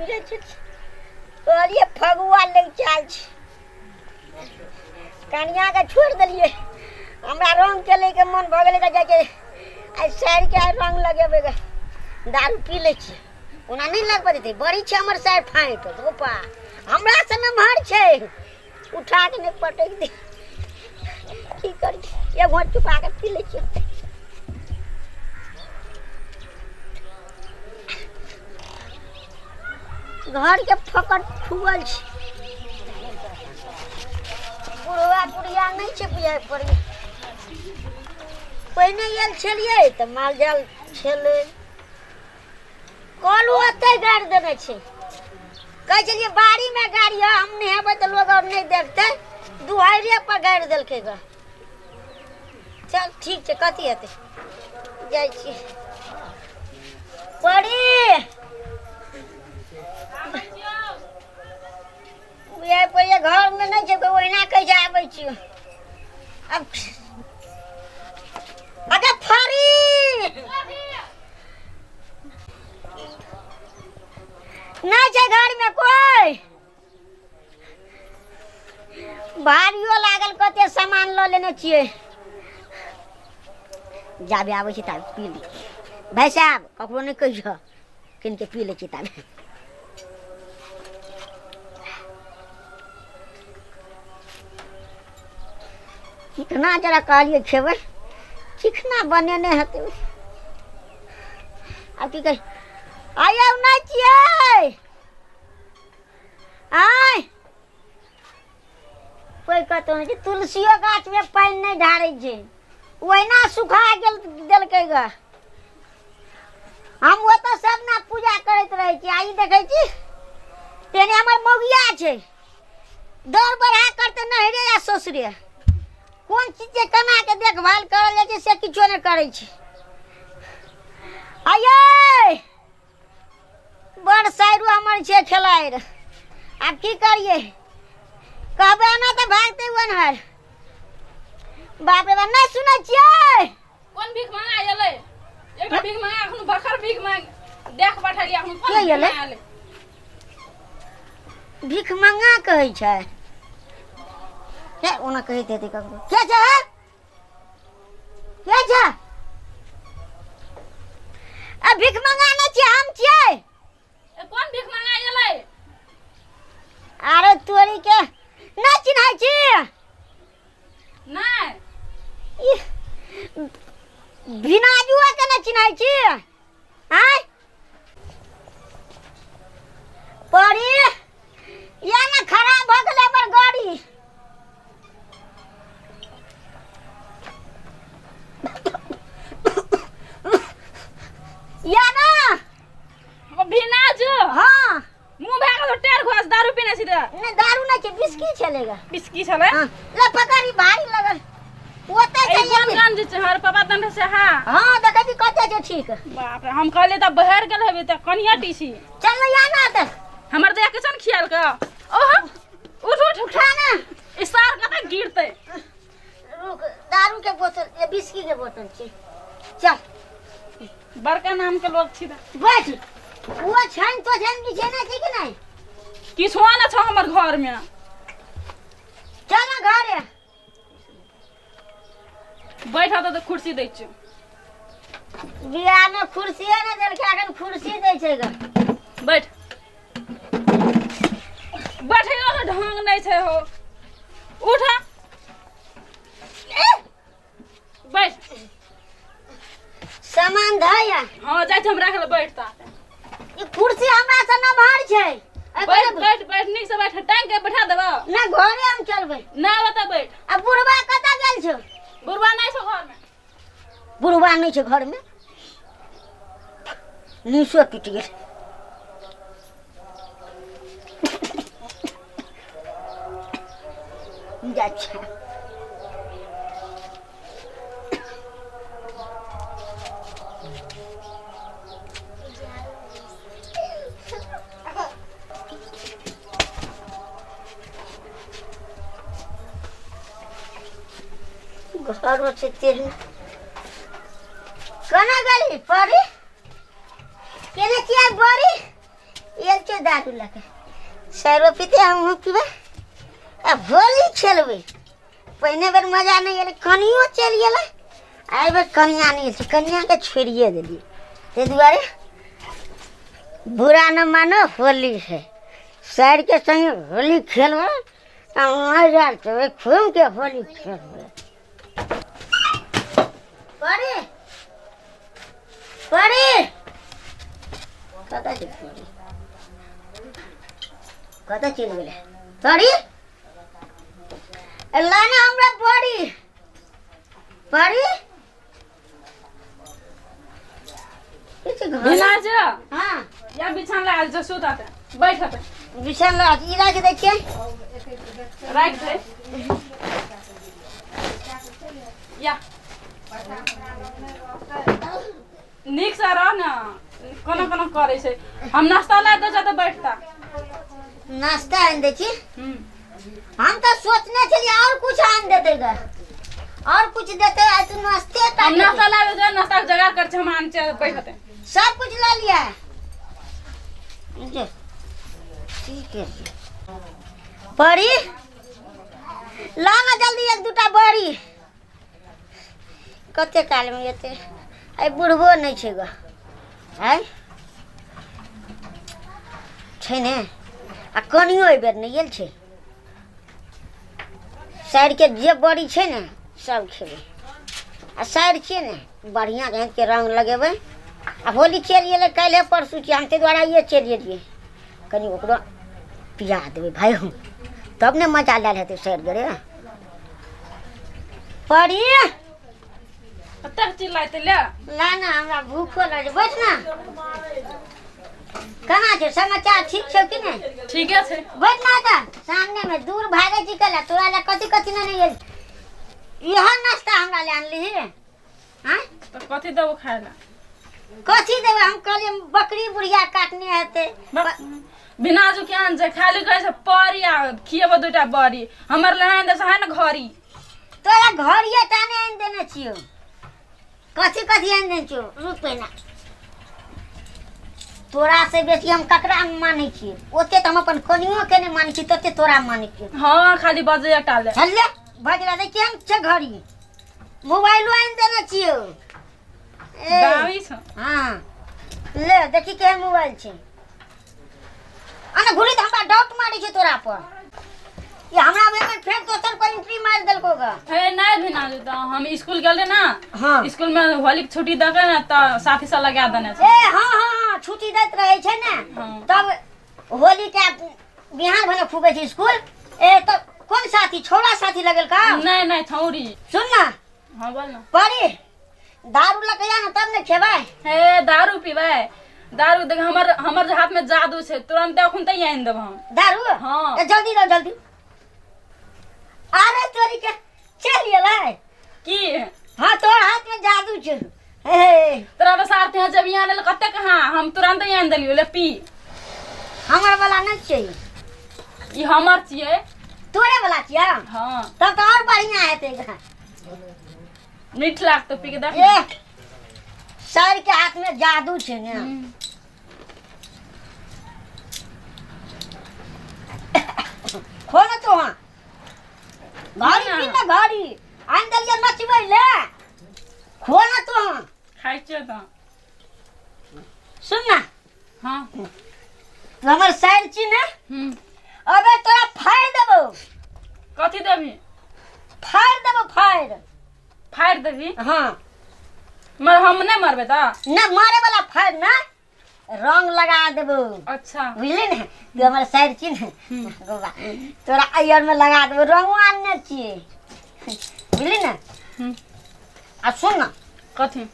पी लै छी। कहलियै फगुआ लग चाल छै, कनियाके छोड़ि देलियै। हमरा रङ्ग खेलैके मन भऽ गेलै तऽ जाइ छै आइ साड़ीके आइ रङ्ग लगेबै गऽ। दारू पी लै छियै, ओना नहि लगबऽ देतै। बड़ी छै हमर साड़ी फाटि गोपा, हमरा से नमहर छै, उठा कऽ नहि पटकि दे। की करी, एक घोट चुपा कऽ पी लै छियै। घरके फकट खुअल छै, बुढ़वा बुढ़िया नहि छै बुझाइ पड़ै। पहिने आयल छलियै तऽ माल जाल छलै, कल ओतहि गाड़ि देने छै। कहै छलियै बाड़ीमे गाड़ी है, हम नहेबै तऽ लोग आओर नहि देखतै, दुआरिए पर गाड़ि देलकै गऽ। चल ठीक छै, कथी हेतै, जाइ छी। परी बुझाइ पड़ैए घरमे नहि छै कोइ, ओहिना कहै छै आबै छियौ। आब अगे फरी नहि छै घरमे कोइ, भारियो लागल, कते सामान लऽ लेने छियै। जाबे आबै छी ताबे पी लै छी। भाय साहब, ककरो नहि कहियो, कीन के पी लै छी ताबे। चिकना जरा कहलियै खेबै, चिकना बनेने हेतै। आब की कही, आयौ नहि छियै आय कोइ कतहु नहि छै। तुलसियो गाछमे पानि नहि ढारै छै, ओहिना सुखा गेल देलकै ग। हम ओतऽ सब ने पूजा करैत रहै छी, आ ई देखै छी तेने हमर मौगिया छै, दौड़ बढ़ा करते नहिरे या ससुरे। कोन चीज के केना के देखभाल करल जाइ छै से किछो नहि करै छै। आइये बड़ साइरो हमर छै खेलाइर। आब की करियै, कहबै एना तऽ भागतै ओनहर। बाप रे बाप, नहि सुनै छियै? कोन भीख मांगा एलै? एकटा भीख मांगा अखन भखर भीख मांग देख पठेलियै अखन। कोन के भीख एलै? मांगा एलै? भीख मंगा कहै छै हे, ओना कहैत हेतै ककरो। के छै हे? के छै? आ भीख मंगा नहि छियै, हम छियै। ए, कोन भीख मंगा एलै? अरे तोरी के, नहि चिन्है छी? नहि। इ, बिना जुआ के नहि चिन्है छी? आँय परी, या ने खराब भऽ गेलै हमर गाड़ी। या ना बिना जो। हाँ। मुंह भए गेल टेर घोस, दारू पीने छी तऽ? नहि, दारू नहि छै, बिस्की छलेगा। बिस्की छलै? हाँ, ले पकड़ी, भारी लगल ओतै ई छै। कोन गान जे छै हर पापा तन से? हाँ हाँ, देखै छी कते छै ठीक। बाप रे, हम कहलियै तऽ बहर गेल हेबै तऽ कनिया टीसी। चल ना, या ना तऽ। हमर देह के छन खियाल के। ओहो, उठ उठ। उठा ना। ई सार कतऽ गिरतै? रुक, दारू के बोतल ये बिस्की के बोतल छै, चल। बड़का नाम के लोग छी तऽ। बैठ। वो छन तो छन कि छै ना, छै कि नहीं? किछो ने छौ हमर घर में। चल ना घरे। बैठ तऽ कुर्सी दै छियौ। बियाह में कुर्सिए ने देलकै, अखन कुर्सी दै छै ग। बैठ। बैठैयो के ढंग नहि छै हो। उठ, बैठ। सामान धैया। हाँ, जाइ छी हम राखल, बैठ ता। ई कुर्सी हमरा से नमहर छै। ए, बैठ। बैठ। बैठ बैठ, नीक से बैठ, टांग के बैठा देबो। ना, घरे हम चलबै। ना बता, बैठ। आ बुढ़वा कतऽ गेल छौ? बुढ़वा नहि छौ घर में। बुढ़वा नहि छै घरमे? नीसो टूटि गेल। जाइ छै। घरो छै तेहन। केना गेली परी? केने छियै बड़ी? आयल छै दारू लऽ कऽ, सैरो पीते हमहूँ पीबै आ होली खेलबै। पहिने बेर मजा नहि एलै, कनियो चलि गेलै, एहि बेर कनिया नहि छै, कनियाके छोड़िए देलियै। ताहि दुआरे बुरा न मानो, होली है, सैरके संगे होली खेलबै आ मजा छै, घूमिके होली खेलबै। परी, परी, कतऽ छै परी? कतऽ चलि गेलै परी? ला ना हमरा बड़ी परी। बिना जा। हाँ या बिछान लगा जो सुत आते बैठ आते। बिछान लगा ई राख दै छियै। राख दे या, नीक से रह ने, कोना कोना करै छै। हम नाश्ता ला दे तऽ बैठता। नाश्ता आनि दै छी। हम तऽ सोचने छलियै और कुछ आनि देतै ग, और कुछ देतै, आ तू नाश्ते टा। हम नाश्ता लाबे जा, नाश्ता के जोगाड़ कर छै, हम आन छै, बैठते। सब कुछ लऽ लिया जे। ठीक है बड़ी ला ना जल्दी, एक दूटा बड़ी। कते कालमे एतै? आइ बुढ़बो नहि छै ग, आइ छै ने। आ कनियो एहि बेर नहि गेल छै। साइडके जे बड़ी छै ने सब खेबै। आ साइड छियै ने बढ़िआँ ढङ्गके रङ्ग लगेबै। आ होली चलि गेलै, काल्हि परसू छियै, हम ताहि दुआरे आइए चलि गेलियै। कनि ओकरो पिया देबै भाय हम, तब ने मजा लायल हेतै। साइड गेलै परी। कतेक चिल्लाइते ले। ला ना, हमरा भूखो लागै। बैठ ना। केना छै समाचार? ठीक छौ कि नहि? ठीके छै। बैठ ना तऽ सामने में, दूर भागै छी कला। तोरा लए कथी कथी ने नहि इहो नाश्ता हमरा लए आनलिही? आँय? तऽ कथी देबो खाय लए? कथी देबै? हम कहलियै बकरी बुढ़िया काटने हेतै। बिना जो के आन छै, खाली कहै छै परी आ खिएबो दूटा बड़ी। हमर लए आनि दे से है ने घड़ी। तोरा घड़िए टा नहि आनि देने छियौ, कथी कथी आनि देने छियौ। रुक पहिने, तोरा से बेसी हम ककरा मानै छियै? ओते तऽ हम अपन कनियो के नहि मानै छी, तते तोरा मानै छियै। हँ, खाली बजैया टा ले। चल ले, बजला दे। केहन छै घड़ी? मोबाइलो आनि देने छियौ। ए, दामी छ। हाँ ले, देखी केहन मोबाइल छै। अने घुरी तऽ हमरा डाउट मारै छै तोरा पर। ई हमरा बेर फेर दोसर कोई एंट्री मारि देलको गा। हे नहि बिना जो, तऽ हम स्कूल गेल रहे ना। हाँ। स्कूल में होली के छुट्टी दके ने तऽ साथी सब लगा देने छै। ए हाँ हाँ हाँ, छुट्टी दैत रहै छै ने। हाँ। तब होली के बिहान भने फूकै छै स्कूल। ए तऽ कोन साथी, छौड़ा साथी लगेल का? नहीं नहीं, छौरी। सुन ना। हाँ बोल ना। परी, दारू लके जा ना तब ने खेबै। हे दारू पीबै? दारू देख, हमर हमर जे हाथ में जादू छै, तुरंत अखन तऽ आनि देब हम। दारू? हाँ। ए, जल्दी दो जल्दी। अरे तोरी के, चल गेलै। की? हाँ, तोर हाथ में जादू छै। हे। तोरा बस आरती है जब यहाँ लेल कते कहाँ हम तुरंत आनि देलियो, ले पी। हमर वाला नहीं चाहिए। ई हमर छियै। तोरे वाला छियै? हाँ। तब तो और बढ़िया हेतै गा। मीठ लागतो, पी के देख। ए सर के हाथ में जादू छै ने। खो ना तो। हाँ घड़ी ना। पी ना, घड़ी आनि देलियै नचबै ले, खो ना तो। हाँ। खाइ छियै तऽ। सुन ना। हाँ। तू हमर सर छी ने? अबे तोरा फाड़ि देबौ। कथी देबही? फाड़ि देबौ, फाड़ि। फाड़ि देबही? हाँ। मर हम नहि मरबै तऽ। ना, मारे वाला फाड़ि ना, रंग लगा देबौ। अच्छा। बुझली ने? तू हमर सर छी ने गोबा, तोरा अयर में लगा देबौ रंगो, आनने छियै, बुझली ने? आ सुन ना। कथी?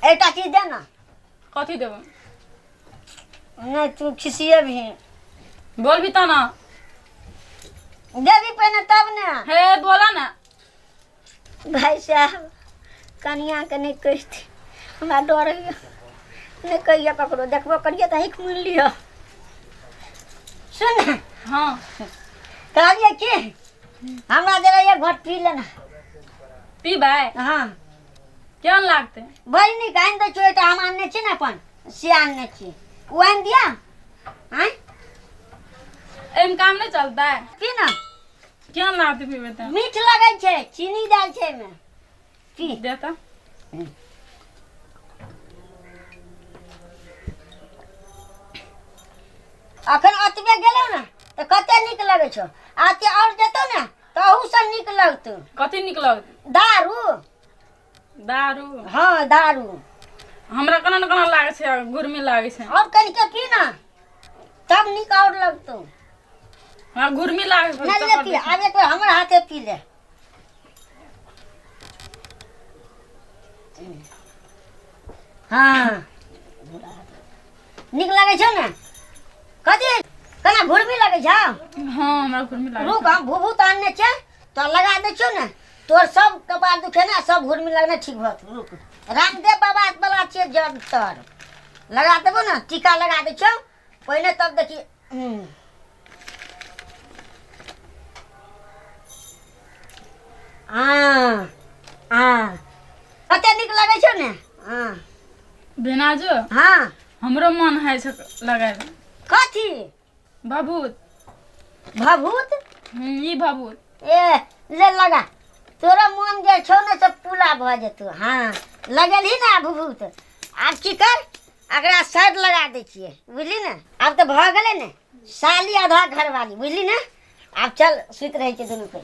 एकटा चीज दे ना। कथी देबो? नहि, तू खिसिए भी। बोलबी तऽ ना। देबी पहिने तब ने। हे बोला ना। भाई साहब, कनियाके नहि कहिती, हमरा डर होइए। नहि कहिए ककरो, देखबो करिए तऽ आँखि मुनि लिअ। सुन ने। हाँ। कहलियै कि हमरा जरा एक घोट पी लेना। पीबै? हाँ। केहन लागतै? बड़ी नीक। आनि दै छियौ एकटा, हम आनने छी ने अपन से आनने छी, ओ आनि दिअ। आँय? एहिमे काम नहीं चलता है। पी ना। क्यों लाते पीबे त? मीठ लगै छै, चीनी दाल छै एहिमे। पी। देता। अखन ओतबे गेलौ ने तऽ कते नीक लगै छौ, आ एते आओर जेतौ ने तऽ अहूसँ नीक लगतौ। कथी नीक लगतौ? दारू। दारू? हँ, दारू। हमरा केना ने केना लागै छै, गुरमी लागै छै। आओर कनिके पी ना, तब नीक आओर लगतौ। हमरा गुरमी लागै छै। नहि ले, पी। आब एक बेर हमर हाथे पी ले। हँ, नीक लगै छौ ने? कथी, केना घुरमी लगै छौ? हँ, हमरा घुरमी लागै। रुक, हम भूभूत आनने छै, तो लगा दै छियौ ने, तोर सब कपार दुखे ने, सब घुरमी लगने ठीक भऽ जेतौ। रुक, रामदेव बाबा वाला छियै जड़ तर लगा देबो ने, टीका लगा दै छियौ पहिने, तब देखी। हँ हँ, कते नीक लगै छौ ने? हँ। भेनाजो। हँ। हमरो मन होइ छै लगाबे। कथी? भभूत। भभूत? ई भभूत। ए ले लगा, तोरा मन जे छौ ने से पूरा भऽ जेतौ। हँ, लगेलही ने भभूत? आब की कर, एकरा साइड लगा दै छियै, बुझली ने? आब तऽ भऽ गेलै ने साली आधा घरवाली, बुझली ने? आब चल, सुति रहै छै दुनू कोइ।